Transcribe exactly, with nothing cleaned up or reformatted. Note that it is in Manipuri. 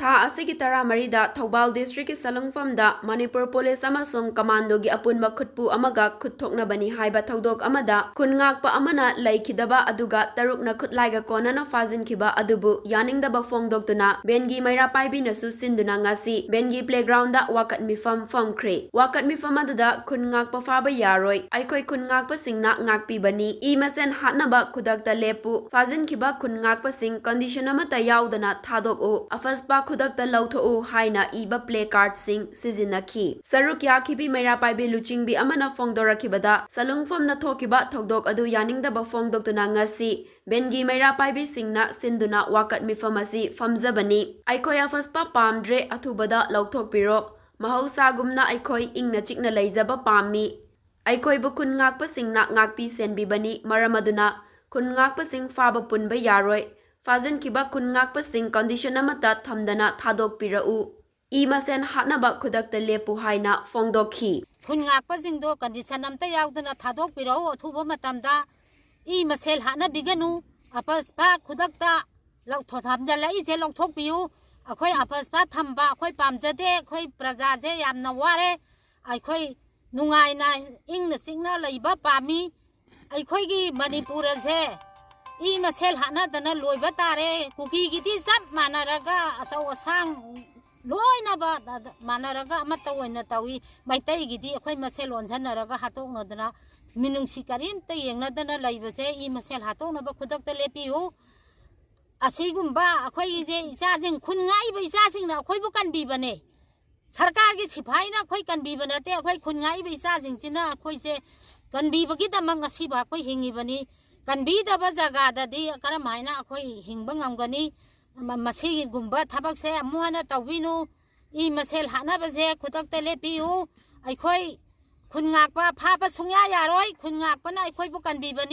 ꯊꯥ ꯑꯁꯤꯒꯤ ꯇꯔꯥꯃꯔꯤꯗ ꯊꯧꯕꯥꯜ ꯗꯤꯁꯇ꯭ꯔꯤꯛꯀꯤ ꯁꯂꯨꯡꯐꯝꯗ ꯃꯅꯤꯄꯨꯔ ꯄꯨꯂꯤꯁ ꯑꯃꯁꯨꯡ ꯀꯃꯥꯟꯗꯣꯒꯤ ꯑꯄꯨꯟꯕ ꯈꯨꯠꯄꯨ ꯑꯃꯒ ꯈꯨꯠ ꯊꯣꯛꯅꯕꯅꯤ ꯍꯥꯏꯕ ꯊꯧꯗꯣꯛ ꯑꯃꯗ ꯈꯨꯟ ꯉꯥꯛꯄ ꯑꯃꯅ ꯂꯩꯈꯤꯗꯕ ꯑꯗꯨꯒ ꯇꯔꯨꯛꯅ ꯈꯨꯠꯂꯥꯏꯒ ꯀꯣꯟꯅꯅ ꯐꯥꯖꯤꯟꯈꯤꯕ ꯑꯗꯨꯕꯨ ꯌꯥꯅꯤꯡꯗꯕ ꯐꯣꯡꯗꯣꯛꯇꯨꯅ ꯕꯦꯟꯒꯤ ꯃꯩꯔꯥ ꯄꯥꯏꯕꯤꯅꯁꯨ ꯁꯤꯟꯗꯨꯅ ꯉꯁꯤ ꯕꯦꯟꯒꯤ ꯄ꯭ꯂꯦꯒ꯭ꯔꯥꯎꯟꯗ ꯋꯥꯀꯠ ꯃꯤꯐꯝ ꯐꯝꯈ꯭ꯔꯦ꯫ ꯋꯥꯀꯠ ꯃꯤꯐꯝ ꯑꯗꯨꯗ ꯈꯨꯟ ꯉꯥꯛꯄ ꯐꯥꯕ ꯌꯥꯔꯣꯏ, ꯑꯩꯈꯣꯏ ꯈꯨꯟ ꯉꯥꯛꯄꯁꯤꯡꯅ ꯉꯥꯛꯄꯤꯕꯅꯤ, ꯏ ꯃꯁꯦꯟ ꯍꯥꯠꯅꯕ ꯈꯨꯗꯛꯇ ꯂꯦꯞꯄꯨ, ꯐꯥꯖꯤꯟꯈꯤꯕ ꯈꯨꯟ ꯉꯥꯛꯄꯁꯤꯡ ꯀꯟꯗꯤꯁꯟ ꯑꯃꯠꯇ ꯌꯥꯎꯗꯅ ꯊꯥꯗꯣꯛꯎ, ꯑꯐꯁꯄꯥ ꯈꯨꯗꯛꯇ ꯂꯧꯊꯣꯛꯎ ꯍꯥꯏꯅ ꯏꯕ ꯄ꯭ꯂꯦ ꯀꯥꯔꯗꯁꯤꯡ ꯁꯤꯖꯤꯟꯅꯈꯤ꯫ ꯁꯔꯨꯛ ꯌꯥꯈꯤꯕꯤ ꯃꯩꯔꯥ ꯄꯥꯏꯕꯤ ꯂꯨꯆꯤꯡꯕꯤ ꯑꯃꯅ ꯐꯣꯡꯗꯣꯔꯛꯈꯤꯕꯗ ꯁꯂꯨꯡꯐꯝꯅ ꯊꯣꯛꯈꯤꯕ ꯊꯧꯗꯣꯛ ꯑꯗꯨ ꯌꯥꯅꯤꯡꯗꯕ ꯐꯣꯡꯗꯣꯛꯇꯨꯅ ꯉꯁꯤ ꯕꯦꯟꯒꯤ ꯃꯩꯔꯥ ꯄꯥꯏꯕꯤꯁꯤꯡꯅ ꯁꯤꯟꯗꯨꯅ ꯋꯥꯀꯠ ꯃꯤꯐꯝ ꯑꯁꯤ ꯐꯝꯖꯕꯅꯤ꯫ ꯑꯩꯈꯣꯏ ꯑꯐꯁꯄꯥ ꯄꯥꯝꯗ꯭ꯔꯦ, ꯑꯊꯨꯕꯗ ꯂꯧꯊꯣꯛꯄꯤꯔꯣ꯫ ꯃꯍꯧꯁꯥꯒꯨꯝꯅ ꯑꯩꯈꯣꯏ ꯏꯪꯅ ꯆꯤꯛꯅ ꯂꯩꯖꯕ ꯄꯥꯝꯃꯤ꯫ ꯑꯩꯈꯣꯏꯕꯨ ꯈꯨꯟ ꯉꯥꯛꯄꯁꯤꯡꯅ ꯉꯥꯛꯄꯤ ꯁꯦꯟꯕꯤꯕꯅꯤ꯫ ꯃꯔꯝ ꯑꯗꯨꯅ ꯈꯨꯟ ꯉꯥꯛꯄꯁꯤꯡ ꯐꯥꯕ ꯄꯨꯟꯕ ꯌꯥꯔꯣꯏ꯫ ꯐꯥꯖꯤꯟꯈꯤꯕ ꯈꯨꯟ ꯉꯥꯛꯄꯁꯤꯡ ꯀꯟꯗꯤꯁꯟ ꯑꯃꯠꯇ ꯊꯝꯗꯅ ꯊꯥꯗꯣꯛꯄꯤꯔꯛꯎ꯫ ꯏ ꯃꯁꯦꯟ ꯍꯥꯠꯅꯕ ꯈꯨꯗꯛꯇ ꯂꯦꯞꯄꯨ ꯍꯥꯏꯅ ꯐꯣꯡꯗꯣꯛꯈꯤ꯫ ꯈꯨꯟ ꯉꯥꯛꯄꯁꯤꯡꯗꯣ ꯀꯟꯗꯤꯁꯟ ꯑꯝꯇ ꯌꯥꯎꯗꯅ ꯊꯥꯗꯣꯛꯄꯤꯔꯛꯎ꯫ ꯑꯊꯨꯕ ꯃꯇꯝꯗ ꯏ ꯃꯁꯦꯜ ꯍꯥꯠꯅꯕꯤꯒꯅꯨ꯫ ꯑꯄꯁꯄꯥ ꯈꯨꯗꯛꯇ ꯂꯧꯊꯣꯛ-, ꯊꯝꯖꯤꯜꯂꯛꯏꯁꯦ ꯂꯧꯊꯣꯛꯄꯤꯌꯨ꯫ ꯑꯩꯈꯣꯏ ꯑꯄꯁꯄꯥ ꯊꯝꯕ ꯑꯩꯈꯣꯏ ꯄꯥꯝꯖꯗꯦ꯫ ꯑꯩꯈꯣꯏ ꯄ꯭ꯔꯖꯥꯁꯦ ꯌꯥꯝꯅ ꯋꯥꯔꯦ꯫ ꯑꯩꯈꯣꯏ ꯅꯨꯡꯉꯥꯏꯅ ꯏꯪꯅ ꯆꯤꯛꯅ ꯂꯩꯕ ꯄꯥꯝꯃꯤ꯫ ꯑꯩꯈꯣꯏꯒꯤ ꯃꯅꯤꯄꯨꯔ ꯑꯁꯦ ꯏ ꯃꯁꯦꯜ ꯍꯥꯠꯅꯗꯅ ꯂꯣꯏꯕ ꯇꯥꯔꯦ꯫ ꯀꯨꯀꯤꯒꯤꯗꯤ ꯆꯞ ꯃꯥꯟꯅꯔꯒ ꯑꯆꯧ ꯑꯁꯥꯡ ꯂꯣꯏꯅꯕ ꯃꯥꯟꯅꯔꯒ ꯑꯃꯠꯇ ꯑꯣꯏꯅ ꯇꯧꯏ꯫ ꯃꯩꯇꯩꯒꯤꯗꯤ ꯑꯩꯈꯣꯏ ꯃꯁꯦꯜ ꯑꯣꯟꯁꯤꯟꯅꯔꯒ ꯍꯥꯠꯇꯣꯛꯅꯗꯅ ꯃꯤꯅꯨꯡꯁꯤ ꯀꯔꯤꯝꯇ ꯌꯦꯡꯅꯗꯅ ꯂꯩꯕꯁꯦ ꯏ ꯃꯁꯦꯜ ꯍꯥꯠꯇꯣꯛꯅꯕ ꯈꯨꯗꯛꯇ ꯂꯦꯞꯄꯤꯌꯨ꯫ ꯑꯁꯤꯒꯨꯝꯕ ꯑꯩꯈꯣꯏꯁꯦ ꯏꯆꯥꯁꯤꯡ, ꯈꯨꯟ ꯉꯥꯛꯏꯕ ꯏꯆꯥꯁꯤꯡꯅ ꯑꯩꯈꯣꯏꯕꯨ ꯀꯟꯕꯤꯕꯅꯦ꯫ ꯁꯔꯀꯥꯔꯒꯤ ꯁꯤꯐꯥꯏꯅ ꯑꯩꯈꯣꯏ ꯀꯟꯕꯤꯕ ꯅꯠꯇꯦ, ꯑꯩꯈꯣꯏ ꯈꯨꯟ ꯉꯥꯛꯏꯕ ꯏꯆꯥꯁꯤꯡꯁꯤꯅ ꯑꯩꯈꯣꯏꯁꯦ ꯀꯟꯕꯤꯕꯒꯤꯗꯃꯛ ꯉꯁꯤꯕꯨ ꯑꯩꯈꯣꯏ ꯍꯤꯡꯉꯤꯕꯅꯤ꯫ ꯀꯟꯕꯤꯗꯕ ꯖꯒꯥꯗꯗꯤ ꯀꯔꯝ ꯍꯥꯏꯅ ꯑꯩꯈꯣꯏ ꯍꯤꯡꯕ ꯉꯝꯒꯅꯤ? ꯃ-, ꯃꯁꯤꯒꯨꯝꯕ ꯊꯕꯛꯁꯦ ꯑꯃꯨꯛ ꯍꯟꯅ ꯇꯧꯕꯤꯅꯨ꯫ ꯏ ꯃꯁꯦꯜ ꯍꯥꯠꯅꯕꯁꯦ ꯈꯨꯗꯛꯇ ꯂꯦꯞꯄꯤꯌꯨ꯫ ꯑꯩꯈꯣꯏ ꯈꯨꯟ ꯉꯥꯛꯄ ꯐꯥꯕ ꯁꯨꯡꯌꯥ ꯌꯥꯔꯣꯏ꯫ ꯈꯨꯟ ꯉꯥꯛꯄꯅ ꯑꯩꯈꯣꯏꯕꯨ ꯀꯟꯕꯤꯕꯅꯤ꯫